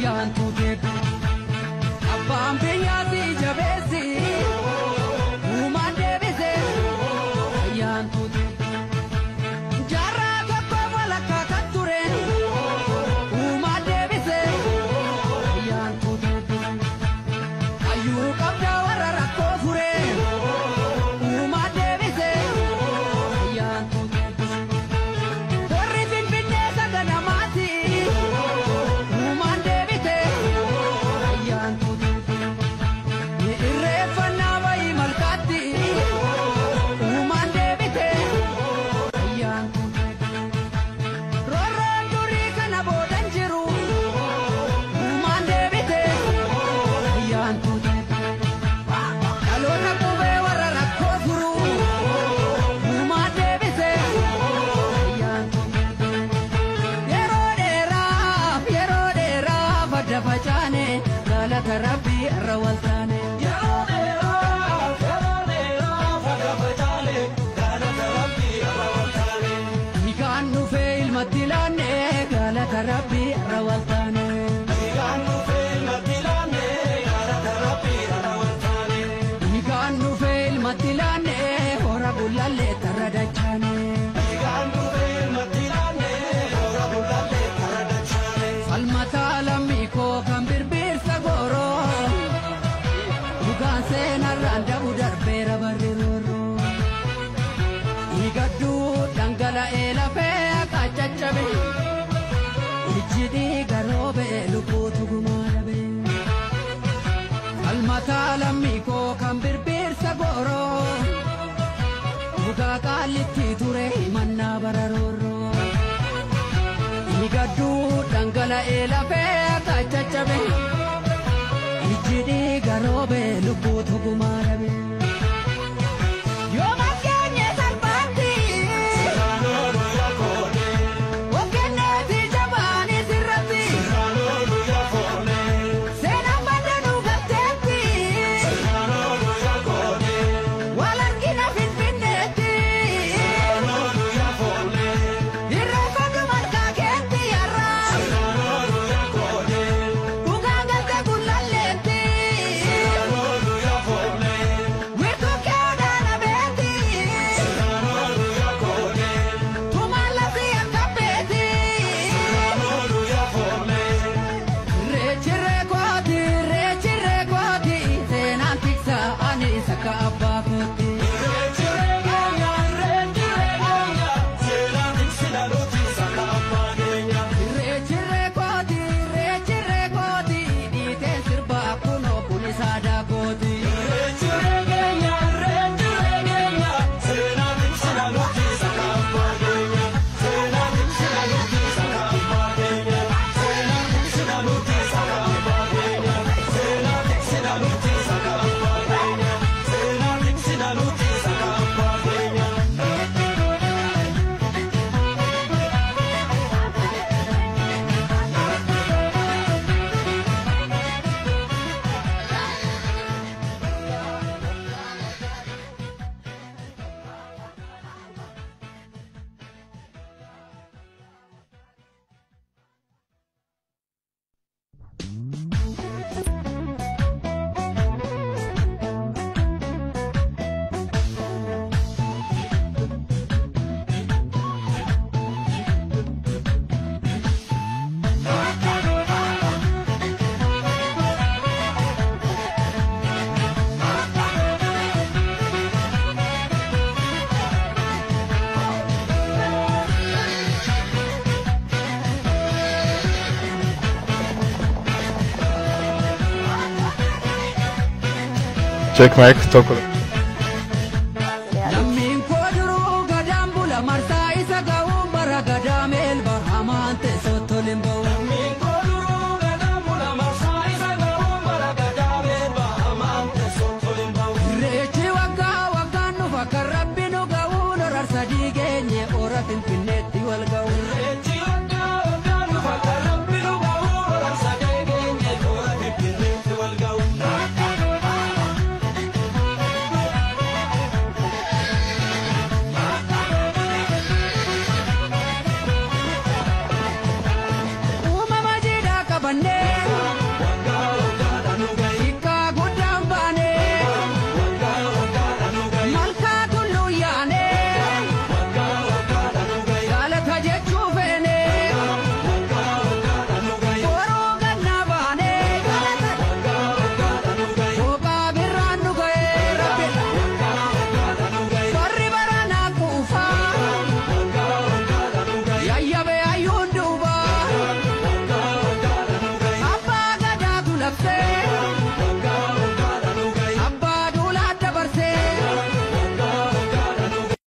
Ayyaantu deebi abbaan biyyaati jabeessi uumaan deebise ayyaantu deebi jaarraa tokko walakkaa kan ture uumaan deebise ayyaantu deebi hayyuu qabda warra rakkoo fure uumaan deebise ayyaantu deebi warri finfinnee saganamaati. Uumaan deebite ayyaantu deebi irreeffannaa wayii malkaatti uumaan deebite ayyaantu deebi roorroon durii kana boodan jiru uumaan deebite ayyaantu deebi dhaloota qubee warra rakkoo furu uumaan deebise ayyaantu deebi. Yeroo dheeraaf adda facaane galata rabbii irra wal taane. Yeroo dheeraaf adda facaane galata rabbii irra wal taane. Dhiigaan dhufee ilmatti laanne galata rabbii irra wal taane. Dhiigaan dhufee ilmatti laanne galata rabbii irra wal taane. Dhiigaan dhufee ilmatti laanne hora bulallee tarra dachaane. Dhiigaan dhufee ilmatti laanne hora bulallee tarra dachaane. Falmataa lammii koo kan birbirsa gooroo dhugaan seenarraan dabu darbeera barri roorroo. Dhiigadduu dhangala'ee lafee akka caccabe ijji dhiiga roobee lubbuutu gumaa dhabe. Falmataa lammii koo kan birbirsa gooroo dhugaa qaallitti ture himannaa bara roorroo. Dhiigadduu dhangala'ee lafee akka caccabe ijji dhiiga roobee lubbuutu gumaa dhabe. Yoo makkeenye salphaatti Sirraan oolu yakoone hogganneeti jabaanis irratti sirraan oolu yakoone seenaan badda nu galteetti sirraan oolu yakoone wal argina finfinneetti sirraan oolu yakoone irreeffadhu malkaa keetti yarraa sirraan oolu yakoone dhugaan galte gullalleetti sirraan oolu yakoone wiirtuu kee odaana beetti sirraan oolu yakoone tumaan lafti akka beetti. sirraan oolu yakoone. Reechirree kooti reechirree kooti seenaan tiksa ani isa ka abbaa kooti. Irreechiree keenya irreechiree keenya seenaan tiksina nuti saka abbaa keenya. Reechirree kooti reechirree kooti dhiiteen sirbaa kunoo kunis aadaa kooti. Irreechiree keenya irreechiree keenya seenaan tiksina nuti saka abbaa keenya. Seenaan tiksina nuti saka abbaa keenya. Seenaan tiksina nuti saka abbaa keenya. Seenaan tiksina nuti saka abbaa keenya. Seenaan tiksina nuti saka abbaa keenya. Check mic tokko. Lammiin koo duruu gadaan bula marsaa isa ga'uun bara gadaa meelba hamaan teessoo toliin ba'u. Lammiin koo duruu gadaan bula marsaa isa ga'uun bara gadaa meelba hamaan teessoo toliin ba'u. Irreechi waggaa waggaan dhufa kan rabbi nu ga'uun horar sadii geenye hora finfinneetti wal ga'u. Irreechi waggaa waggaan dhufa kan rabbi nu ga'uun horar sadii geenye hora finfinneetti wal ga'u. Uumama jiidhaa qabannee.